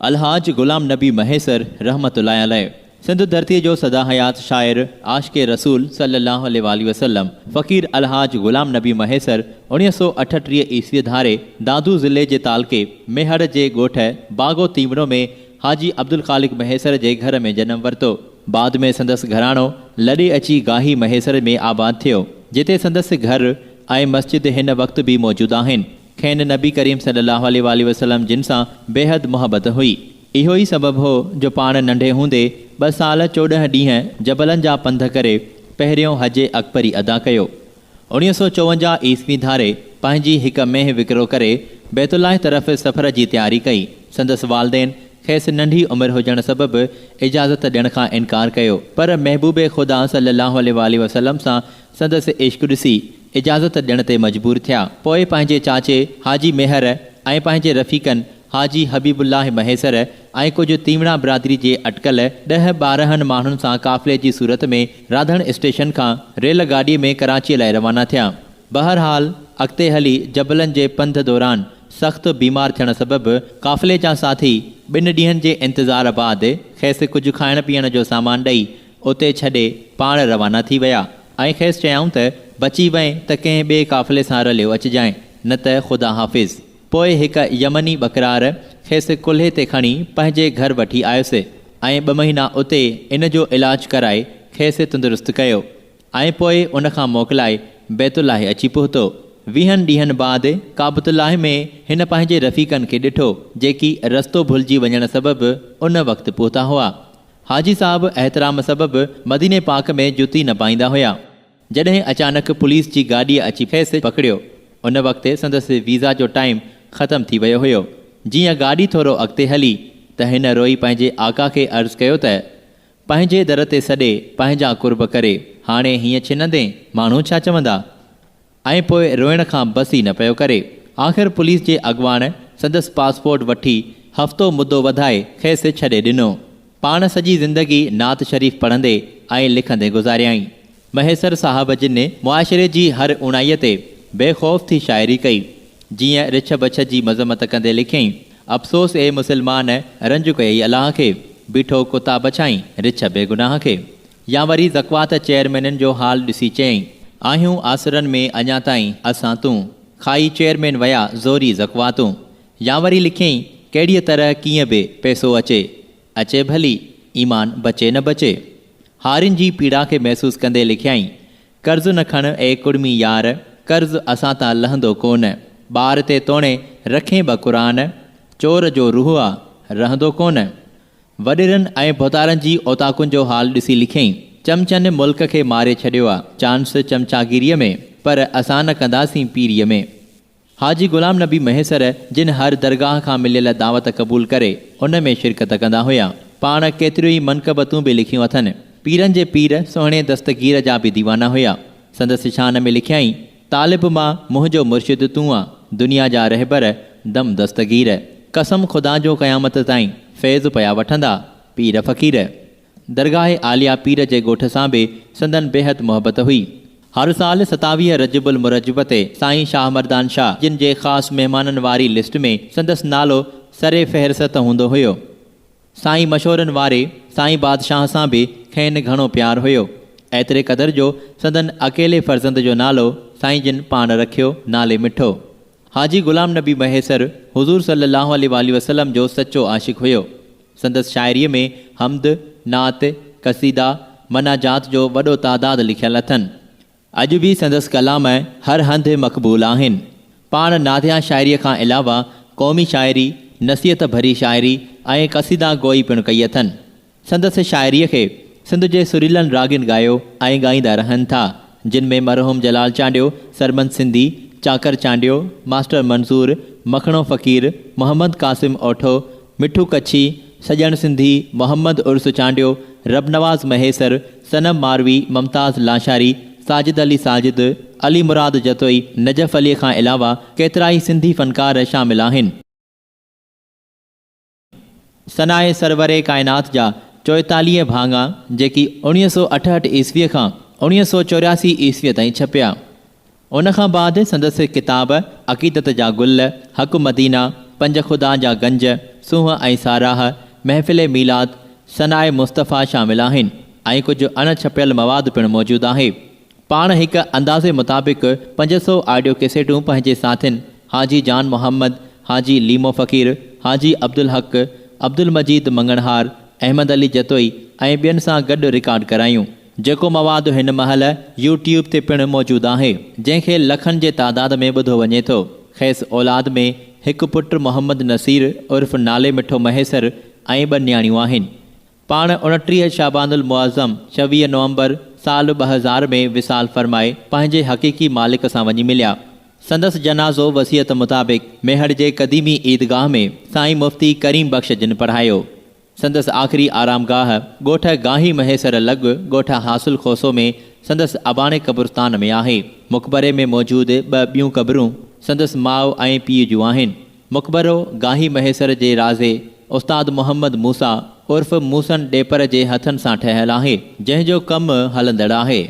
الحاج غلام نبي مهيسر رحمة الله عليه سنڌ ڌرتيء جو سدا حيات شاعر، عاشق رسول صلي الله عليه واٰله وسلم، فقير الحاج غلام نبي مهيسر اوڻيهه سؤ 38 عيسويء ڌاري دادو ضلعي جي تعلقي ميهڙ جي ڳوٺ باغو تيمڙو ۾ حاجي عبدالخالق مهيسر جي گهر ۾ جنم ورتو. بعد ۾ سندس گهراڻو لڏي اچي گاهي مهيسر ۾ آباد ٿيو، جتي سندس گهر ۽ مسجد هن وقت به موجود آهن. کين نبي ڪريم صلي الله عليه واٰله وسلم جن سان بيحد محبت هئي. اهو ئي سبب هو جو پاڻ ننڍي هوندي ٻه سال 14 ڏينهن جبلن جا پنڌ ڪري پهريون حج اڪبري ادا ڪيو. 1954 عيسوي ڌاري پنهنجي هڪ مينهن وڪرو ڪري بيت الله طرف سفر جي تياري ڪئي. سندس والدين کيس ننڍي عمر هجڻ سبب اجازت ڏيڻ کان انڪار ڪيو پر محبوب خدا صلي الله عليه واٰله وسلم سان سندس عشق ڏسي اجازت ڏيڻ تي مجبور ٿيا. پوء پنهنجي چاچي حاجي ميهر ۽ پنهنجي رفيقن حاجي حبيب الله مهيسر ۽ ڪجهه تيوڻا برادري جي اٽڪل ڏهه 12 ماڻهن سان قافلي جي صورت ۾ راڌڻ اسٽيشن کان ريل گاڏيء ۾ ڪراچيء لاء روانا ٿيا. بهرحال اڳتي هلي جبلن جي پنڌ دوران سخت بيمار ٿيڻ سبب قافلي جا ساٿي ٻن ڏينهن جي انتظار بعد کيس ڪجهه کائڻ پيئڻ جو سامان ڏئي اتي ڇڏي پاڻ روانا ٿي ويا ۽ کيس چيائون ته بچي وئين ته ڪنهن ٻئي قافلي سان رليو اچجانء نه ته خدا حافظ. پوء هڪ يمني ٻڪرار کيس ڪلهي تي کڻي پنهنجي گهر وٺي آيس ۽ ٻه مهينا اتي ان جو علاج ڪرائي کيس تندرست ڪيو ۽ پوء ان کان موڪلائي بيت الله اچي پهتو. ويهن ڏينهن بعد ڪعبة الله ۾ هن پنهنجي رفيقن کي ڏٺو جيڪي رستو ڀلجي وڃڻ سبب ان وقت پهتا هئا. حاجي صاحب احترام سبب مديني پاڪ ۾ جتي نه پائيندا هيا. جڏهن اچانڪ پوليس جي گاڏيء اچي کيس پڪڙيو. ان وقت سندس ويزا جو ٽائيم ختم ٿي ويو هيو. جيئن گاڏي ٿورو اڳتي هلي ته هن روئي پنهنجي آقا کي عرض ڪيو ته، پنهنجي در تي سڏي پنهنجا قرب ڪري هاڻي هيئن ڇنندين ماڻهو ڇا چوندا؟ ۽ پوء روئڻ کان بس ئي نه پيو ڪري. آخر پوليس جي اڳواڻ سندس پاسپورٽ وٺي هفتو مدو وڌائي کيس ڇڏي ڏنو. پاڻ سڄي زندگي نعت شريف پڙهندي ۽ لکندي گذاريائين. مهيسر صاحب جن معاشري جي هر اوڻائيء تي بي خوف ٿي شاعري ڪئي. جيئن رڇ بڇ جي مذمت ڪندي لکيائين، افسوس اي مسلمان رنج ڪيئي الله کي، بيٺو ڪتا بڇائين رڇ بيگناهه کي. يا وري زڪوات چيئرمينن جو حال ڏسي چيائين، آهيون آسرن ۾ اڃا تائين اسان تون، کائي چيئرمين ويا زوري زڪواتون. يا وري لکيائين، ڪهڙيء طرح ڪيئن به پئسو اچي، اچي ڀلي، ايمان بچي نه بچي. هارين جي پيڙا کي محسوس ڪندي لکيائين، قرض نه کڻ اي ڪڙمي يار، قرض اسان تان لهندو ڪونه. ٻار تي توڻي رکين به قرآن، چور جو روح آ، رهندو ڪونه. وڏيرن ۽ ڀوتارن جي اوطاقن جو حال ڏسي لکيائين، چمچن ملڪ کي ماري ڇڏيو آ، چانس چمچاگيريء ۾، پر اسان نه ڪنداسين پيريء ۾. حاجي غلام نبي مهيسر جن هر درگاهه کان مليل دعوت قبول ڪري ان ۾ شرڪت ڪندا هيا. پاڻ ڪيتريون ئي منقبتون به لکيون اٿن. پيرن جي پير سهڻي دستگير جا به ديوانا هيا. سندس شان ۾ لکيائين، طالب مان منهنجو مرشد تون آ، دنيا جا رهبر دم دستگير. قسم خدا جو قيامت تائين فيض پيا وٺندا پير فقير. درگاهه عاليه پير جي ڳوٺ سان به سندن بيحد محبت هئي. هر سال 27 رجب المرجب تي سائين شاهه مردان شاهه جن جي خاص مهمانن واري لسٽ ۾ سندس نالو سر فهرست هوندو هيو. سائين مشورن واري سائين بادشاهه سان به کين گهڻو پيار هيو. ايتري قدر جو سندن اڪيلي فرزند جو نالو سائين جن پاڻ رکيو نالي مٺو. حاجي غلام نبي مهيسر حضور صلي الله عليه واٰله وسلم جو سچو عاشق هيو. سندس شاعريء ۾ حمد، نعت، قصيدا، مناجات جو وڏو تعداد لکيل اٿن. اڄ به سندس ڪلام هر هنڌ مقبول آهن. پاڻ نعتيه شاعريء کان علاوه قومي شاعري، نصيحت ڀري شاعري ۽ قصيده گوئي پڻ ڪئي اٿن. سندس شاعريء کي سنڌ جي سريلن راڳين ڳايو ۽ ڳائيندا رهن ٿا، جن ۾ مرحوم جلال چانڊيو، سرمد سنڌي، چاڪر چانڊيو، ماسٽر منظور، مکڻو فقير، محمد قاسم اوٺو، مٺو ڪڇي، سڄڻ سنڌي، محمد عرس چانڊيو، ربنواز مهيسر، صنم ماروي، ممتاز لاشاري، ساجد علي ساجد، علي مراد جتوئي، نجف علي کان علاوه ڪيترائي سنڌي فنڪار شامل آهن. ثناء سرور ڪائنات جا 44 ڀاڱا جيڪي 1968 عيسويء کان 1984 عيسويء تائين ڇپيا. ان کان بعد سندس ڪتاب عقيدت جا گل، حق مدينه، پنج خدا جا گنج، سونهن ۽ ساراهه، محفل ميلاد، ثناء مصطفيٰ شامل آهن ۽ ڪجهه اڻ ڇپيل مواد پڻ موجود آهي. پاڻ هڪ اندازي مطابق 500 آڊيو ڪيسيٽون پنهنجي ساٿين حاجي جان محمد، حاجي ليمو فقير، حاجي عبدالحق، عبدالمجيد مڱڻهار، احمد علي جتوئي ۽ ٻين سان گڏ رڪارڊ ڪرايون. جيڪو مواد هن مهل يو ٽيوب تي پڻ موجود آهي، جنهن کي لکن جي تعداد ۾ ٻڌو وڃي ٿو. کيس اولاد ۾ هڪ پٽ محمد نصير عرف نالي مٺو مهيسر ۽ ٻه نياڻيون آهن. پاڻ 29 شعبان المعظم، 26 نومبر، سال 2000 ۾ وصال فرمائي پنهنجي حقيقي مالڪ سان وڃي مليا. سندس جنازو وصيت مطابق ميهڙ جي قديمي عيدگاهه ۾ سائين مفتي ڪريم بخش جن پڙهايو. سندس آخري آرامگاهه ڳوٺ گاهي مهيسر لڳ ڳوٺ حاصل کوسو ۾ سندس اباڻي قبرستان ۾ آهي. مقبري ۾ موجود ٻه ٻيون قبرون سندس ماء ۽ پيء جون آهن. مقبرو گاهي مهيسر جي رازي استاد محمد موسيٰ عرف موسن ڏيپر جي هٿن سان ٺهيل آهي، جنهن جو ڪم هلندڙ آهي.